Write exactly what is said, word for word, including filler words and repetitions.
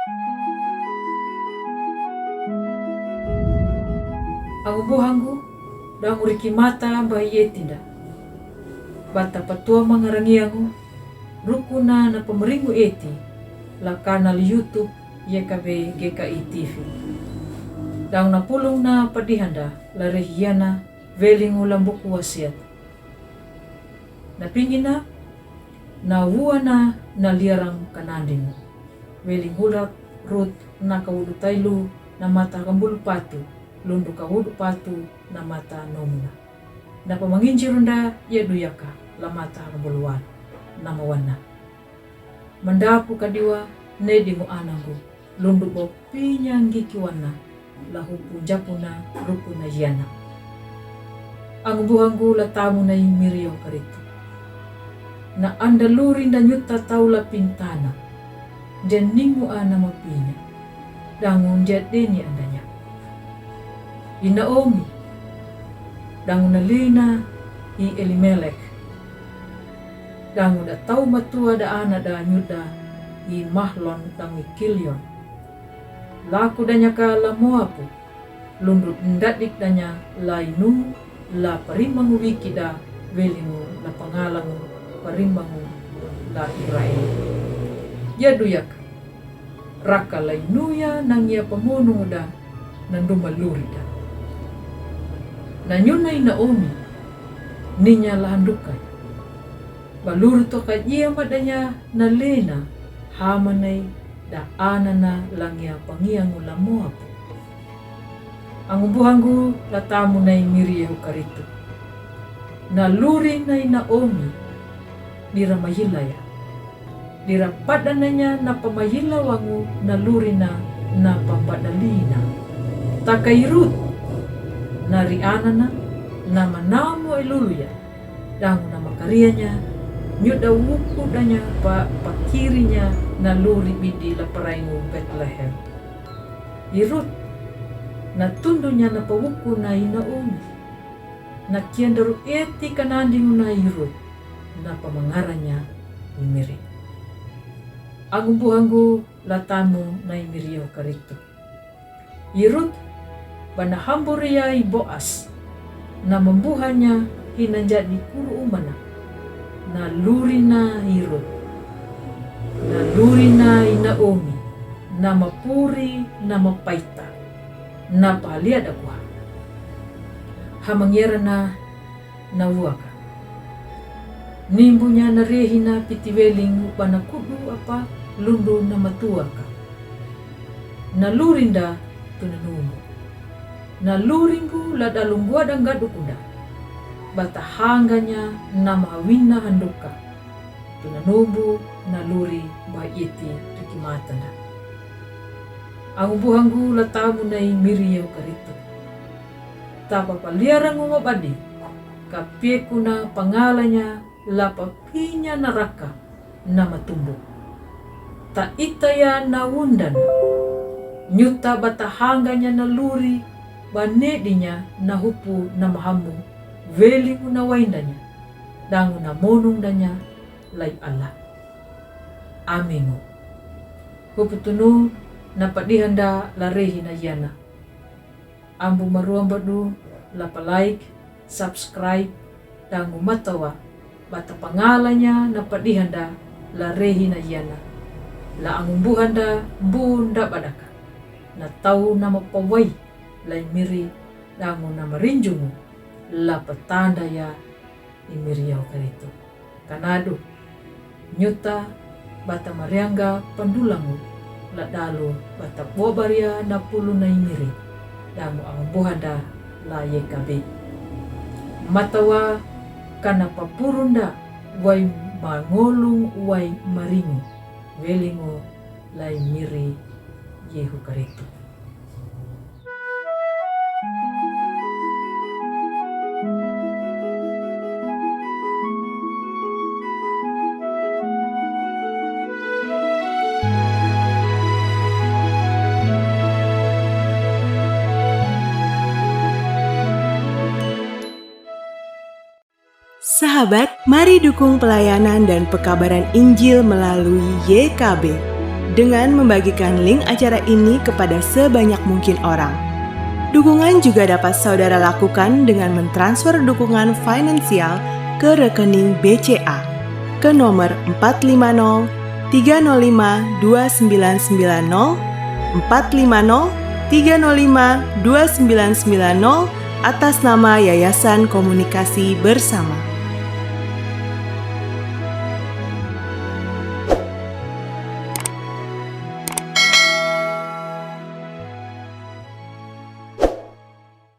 Angu buhangu, dangu riki mata ba i eti nda. Bata patua mangarangiangu, rukuna na pamaringu eti, la kanal YouTube Y K B G K I T V. Dangu na pulung na padihanda la rehi yana, welingu la buku wasiat. Na pingina, na wuana na liarang kanandingu. Welingu la Rut na kawudu tailu na mata kambul patu, lundu kawudu patu na mata nomuna. Na pamanginjirunda ya duyaka la mata kambul walu na mawana. Mandapu kadiwa nedingu anangu, lundu bo pinya ngiki wana, la hupu japuna rukuna yana. Angu buhangu la tamu na i miri Yehu Karitu. Na anda luri nda nyuta tau la pintana. Ndia ningu ana mapinya. Dangu ndia deni andanya. I Naomi. Dangu na lina i Elimelek. Dangu da tau matua da ana da nyuda i Mahlon dangu i Kilion. Laku danya ka la Moapu, lundu ndadik danya la inu la parimangu wiki da welingu la pangalangu parimangu la Israel. Ya duyak, raka la inu ya nangia pamonung da nanduma luri da. Na nyuna i Naomi, ninya la handukai. Baluru toka jia madanya na lena, hamanai da anana langia pangiangu la Moab. Angu buhangu la tamu na i miri Yehu Karitu. Na luri na i Naomi, dira mayila ya. Dira padananya na pamayila wangu na luri na na papadalina. Taka i Rut, na ri anana, na manamu i lulu ya. Dangu na makarianya, nyuda wuku danya pa pakirinya na luri bidi la paraingu Bethlehem. I Rut, na tundunya na pawuku na i Naomi. Na kiandaru eti kanandingu na i Rut, na pamangaranya i miri. Angu buhangu la tamu na i miri Yehu Karitu. I Rut, bana hamburia i Boas, na mambuhanya hina jadi kuru umana, na luri na i Rut, na luri na i Naomi, na mapuri, na mapaita, na palia dakua. Hamangiara na na wuaka. Nimbunya na rehina piti welingu bana kudu apa lundu na matuaka. Na lurinda tuna numbu. Na luringu la dalungua dangadu kunda. Bata hanganya na mawina handuka. Tuna numbu na luri ba iti tuki matanda. Angu buhangu la tamu na i miri Yehu Karitu. Tapa paliarangu mabadi, kapieku na pangalanya la papinya na raka na matumbu. Ta itaya na wundana. Nyuta bata hanganya na luri, banedinya na hupu na mahamu, welingu na waindanya, dangu na monungdanya, lai Allah. Amingu. Hupu tunu na padihanda la rehina yana. Ambu maruamba du la pa like, subscribe, dangu matawa, bata pangalanya na padihanda la rehina yana. La angu buhanda bunda badaka. Na tau na mapawai la i miri dangu na marinjungu la patanda ya i miri Yehu Karitu. Kanadu, nyuta, bata marianga pandulangu, la dalu, bata bobaria na pulu na i miri, dangu angu buhanda la yekabe. Matawa kana papurunda wai mangolung wai maringu, welingu la i miri Yehu Karitu. Sahabat, mari dukung pelayanan dan pekabaran Injil melalui Y K B. dengan membagikan link acara ini kepada sebanyak mungkin orang. Dukungan juga dapat saudara lakukan dengan mentransfer dukungan finansial ke rekening B C A ke nomor empat lima nol tiga nol lima dua sembilan sembilan nol, empat lima nol tiga nol lima dua sembilan sembilan nol, atas nama Yayasan Komunikasi Bersama.